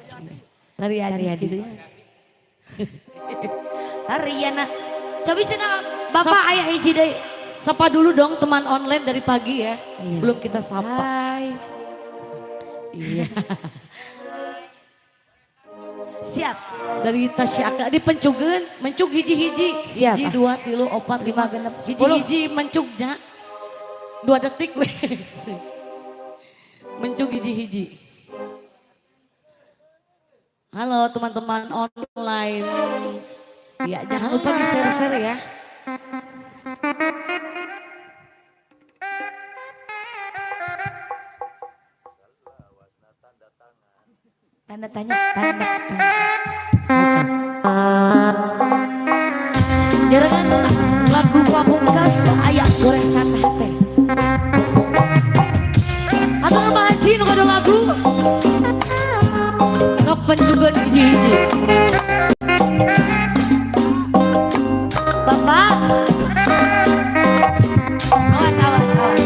Tariana Tariana. gitu ya. Tariana. Cobi cenah Bapak aya hiji deui. Sapa dulu dong teman online dari pagi ya. Iya. Belum kita sapa. Hai. Iya. Siap. Dari Tasya Akila di pencugeun, mencug hiji-hiji. Siap. Hiji, dua, tilu, opat, Lima, lima, genep, 10. Hiji-hiji mencugnya. 2 detik we. Mencug hiji-hiji. Halo teman-teman online. Ya, jangan lupa di-share-share ya. Tanda tanya, tanda tanya. Jarangan lagu pamungkas aya goresan hate. Atur Pak Haji nu gaduh lagu. Sok pencugeun hiji-hiji. Bapak. Awas, awas, awas.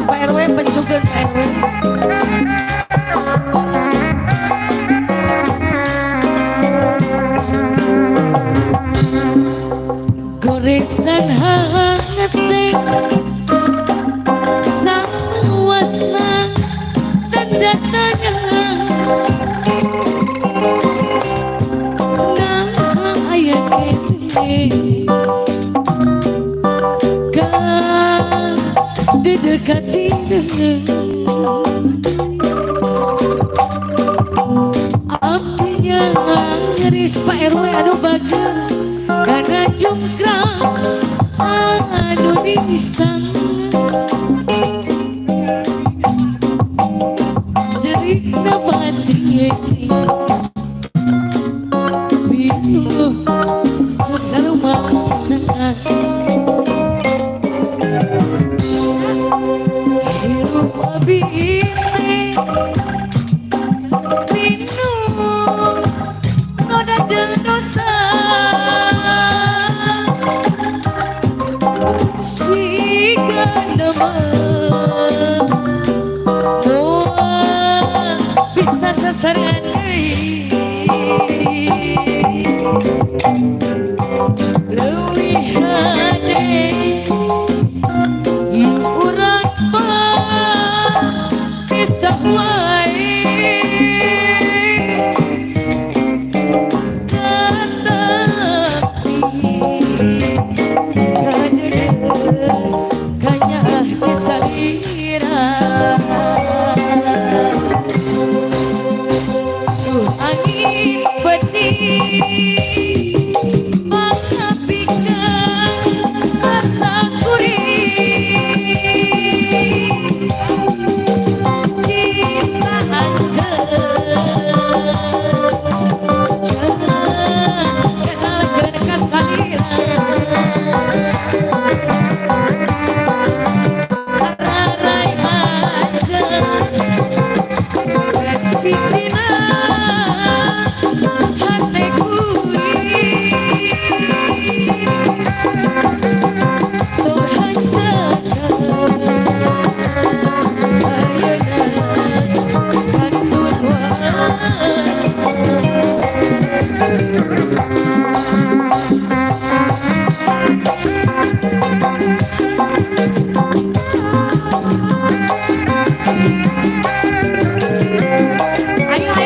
Pak RW pencugeun Pak RW. Goresan hangat teh sawasna tanda tanya nah aya kene ka didekati apinya ngeris Pak RW anu bager karena jungkrang anu nistang jerikna batin pinuh rumah hirup abi ini pinuh noda jeung dosa siga nama moal bisa sasaran deui leuwih hade urang mah pisah wae tetapi kanyah disalira duh angin pedih mangapikeun rasa kuring cinta anjeun jangan kenalkeun ka salira ararai anjeun racikina hate kuring Tuhan jaga ayeuna kantun waas. Ayo, ayo.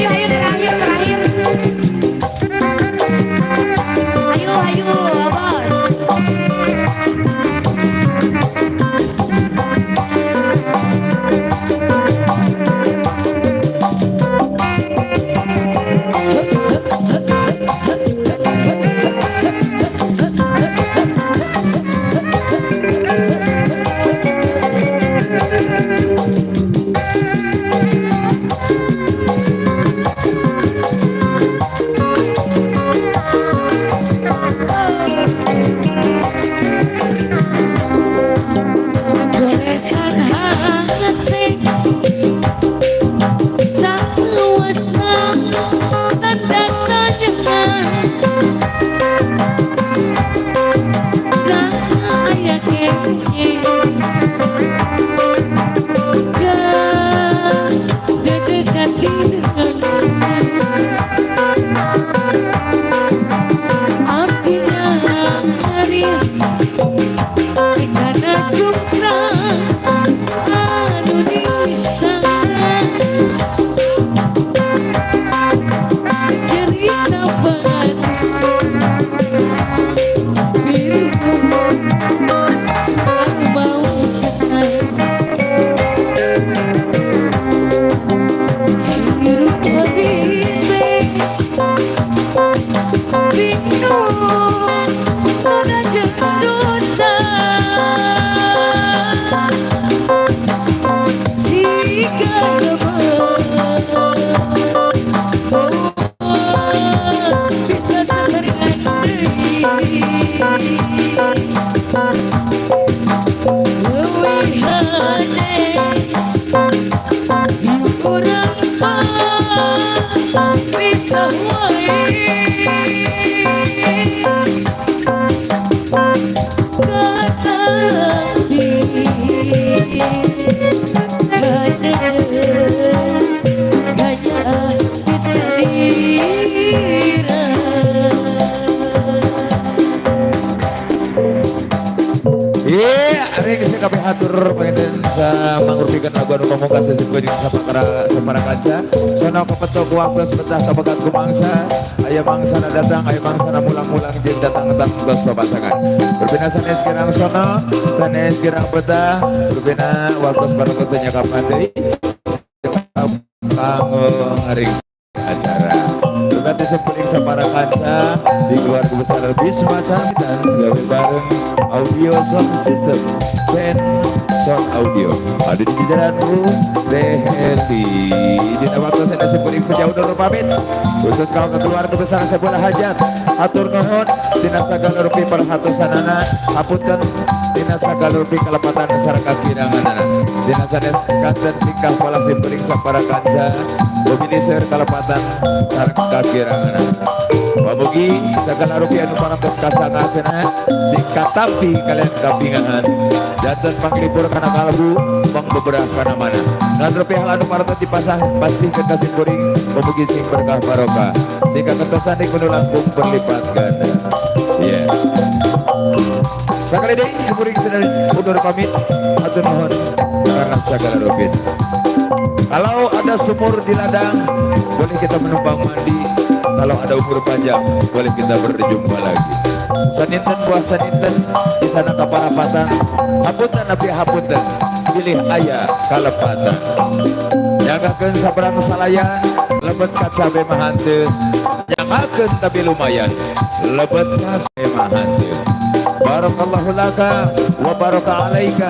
kabeh hatur panginten mangurpikeun lagu anu pamungkas dan juga jeung sapara kanca. Sono kepetok waktu betah kabekat ku mangsa, aya mangsana datang, aya mangsana mulang-mulang jeung datang-datang tos papasangan. Berbeda sanes kirang sono, sanes kirang betah, berbeda waktu baru teu kapan deui. Kanggo ngaring acara. Berarti sepuring sapara kanca di keluarga besar Bisma Salmitan gawe bareng audio sound system Chen Sound Audio ada di jajaranku Teh Heli. Dina waktu saya simpuring sejauh dulu pamit, khusus kalau ke keluarga besar sebuah hajat, hatur nuhun dina sagala rupi perhatosanana, hapunten dina sagala rupi kalepatan sareng kakiranganana. Dina sanes kanten tingkah pola simpuring sapara kanca, bumi seueur kalepatan sareng kakiranganana. Pamugi sagala rupi anu parantos kasangakeuna sing katampi kalian kabingahan, janten panglipur kana kalbu, pangbeberah kana mana. Lan rupi hal anu parantos dipasah pasti ke simkuring, pamugi sing berkah barokah jika kentosan di kudu langkung berlipat ganda. Iya. Sakali deui simkuring sedang undur pamit, hatur nuhun karena sagala rupin. Kalau ada sumur di ladang, boleh kita menumpang mandi. Kalau ada umur panjang, boleh kita berjumpa lagi. Saninten buah saninten di sana kaparapatan, hapunten nabi hapunten, pilih aya kalepatan. Nyanggakeun sabrang salayan, lebet ka cabe mah hanteu. Nyanggakeun tapi lumayan, lebet ka mah hanteu. Barakallahu laka wa baraka alaika.